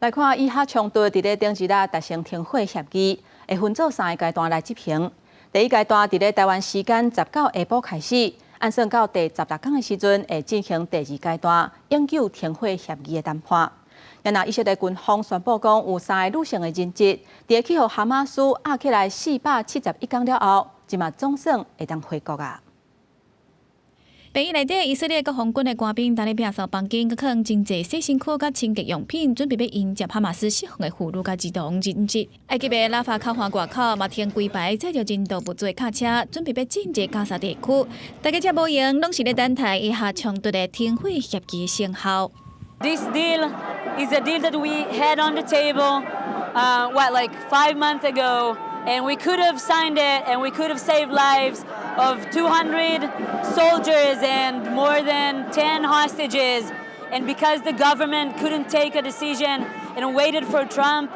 來看以哈衝突，佇咧頂一日達成停火協議，會分做三个階段來執行。第一階段佇咧台灣時間19下晡開始，按算到第16天的時陣會進行第二階段永久停火協議的談判。若以色列軍方宣布講，有三个女性的人質，佇咧去予哈馬斯押起來471天了後，這馬總算會當回國矣。病院內底，以色列國防軍的官兵佇咧摒掃房間，閣囥真濟洗身軀佮清潔用品，準備欲迎接哈馬斯釋放的婦女佮兒童人質。埃及的拉法口岸外口嘛停規排載著人道物資的卡車，準備欲進入加沙地區。大家這無閒，攏是咧等待以哈衝突的停火協議生效。 This deal is a deal that we had on the table, what, like 5 months ago, and we could have signed it, and we could have saved lives of 200 soldiers and more than 10 hostages. And because the government couldn't take a decision and waited for Trump,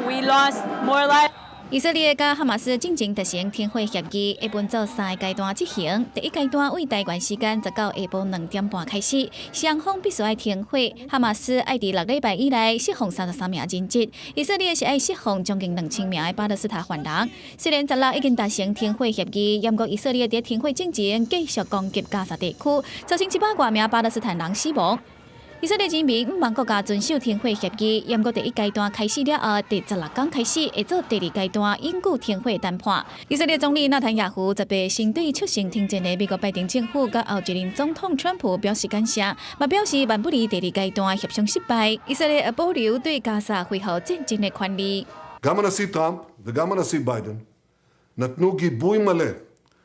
we lost more lives. 以色列佮哈馬斯進前達成停火協議，會分做三个階段執行。第一階段對台灣時間19下晡2點半開始，雙方必須愛停火。哈馬斯愛佇6禮拜以內釋放33名人質，以色列是愛釋放將近2000名的巴勒斯坦犯人。雖然十六已經達成停火協議，毋過以色列佇停火進前繼續攻擊加沙地區，造成700外名巴勒斯坦人死亡。以色列人民毋茫國家遵守停火協議，毋過第一階段開始了後，第16天開始會做第二階段永久停火談判。以色列總理納坦雅胡18先對促成停戰的美國拜登政府佮後一任總統川普表示感謝，嘛表示萬不利第二階段協商失敗，以色列會保留對加沙恢復戰爭的權利。 גם הנשיא טראמפ וגם הנשיא ביידן נתנו גיבוי מלא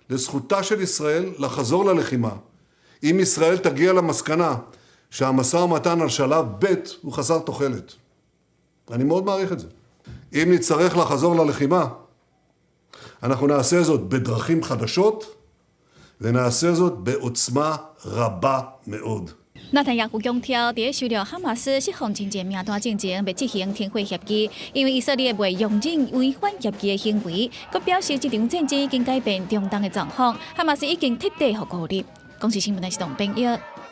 לזכותה של ישראל לחזור ללחימה אם ישראל תגיע למסקנה שהמשא ומתן על שלב ב' הוא חסר תוחלת. אני מאוד מעריך את זה. אם נצטרך לחזור ללחימה, אנחנו נעשה זאת בדרכים חדשות ונעשה זאת בעוצמה רבה מאוד. 納坦雅胡強調，佇收到哈馬斯釋放人質名單進前，袂執行停火協議，因為以色列袂容忍違反協議的行為。閣表示這場戰爭已經改變中東的狀況，哈馬斯已經徹底予孤立。公視新聞的是董編譯。